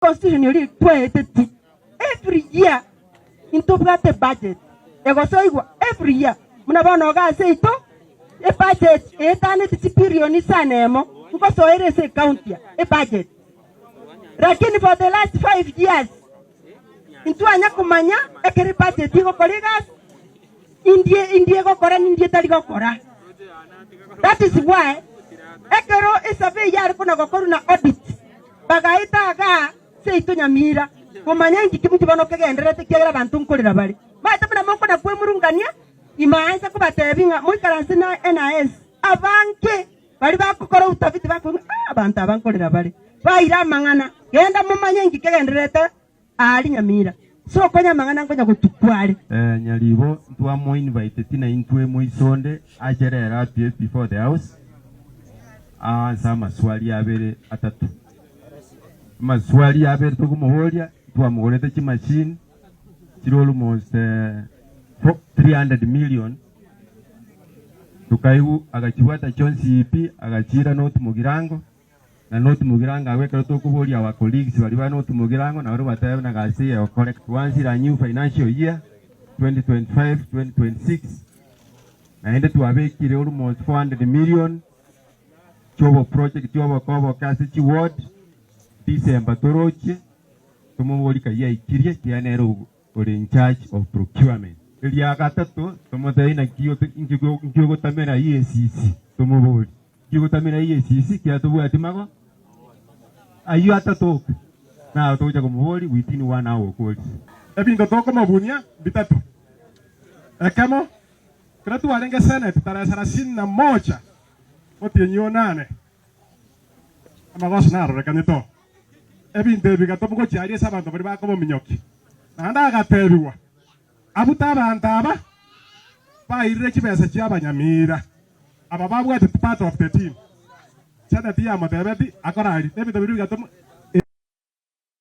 Constitution eria twaeteti every year intobwate ebudget egosoigwa every year buna bono iga ase aito ebudget eetaneti chibilioni isano emo nkosoera ase ecounty aa ebudget lakini for the last 5 years intwanya komanya ekero ebudget egokora egasi indie indie egokora nindie etari gokora that is why ekero esurvey yare kona gokorwa na audit Bagaeta igaa seito nyamira, komanya inki kimti bono kegendererete, ekiagera abanto nkorera bare. Maete buna mokona kwemurungania, imaanse kobatebia ng'a moikaranse na NIS. Abange baria bagokora utafiti bakobua ng'a ah, abanto aba nkorera bare, baira amang'ana, genda momanye inki kegendererete aria nyamira. So konya amang'ana nkonya gotukwa are. Nyaribo ntwamoinviteti naintwe moisonde ache rero appear before the house aanse amaswali abere atato. Amaswali abere tokomoboria ntwamogorete chimachine chire almost 300 million tokaigwa agachibwata chionsi pi agachiira North Mugirango. Na North Mugirango agwo ekero tokoboria our colleagues baria ba North Mugirango nabarabwo batebe buna gasi eye egokoreka. Twansire a new financial year 2025, 2026 naende twabekire almost 400 million chiobo project oboke oboke ase chi ward, December torochie tomoborie kai aikirie ekiagera nere ore in charge of procurement. Eria gatato tomotebie naki nki ogotamera EACC tomoborie. Kigotamera eyesisi kiria tobwati mago ayio atatoka, naro togocha komoboria within one hour okoria. Ebinto tokomobunia mbitato. Ekemo, ekero twarenge senate tarehe sarasini na moja omotienyi o nane, amagoso narorekanete oo. Ebinto ebi gatomogochia aria ase abanto baria bakomominyokia. Naende agatebigwa, Abute abanto aba bairire chibesa chi'abanyamira. Aba babwate part of the team. Senate yamotebeti akore aria. Nebinto biria bigatoma.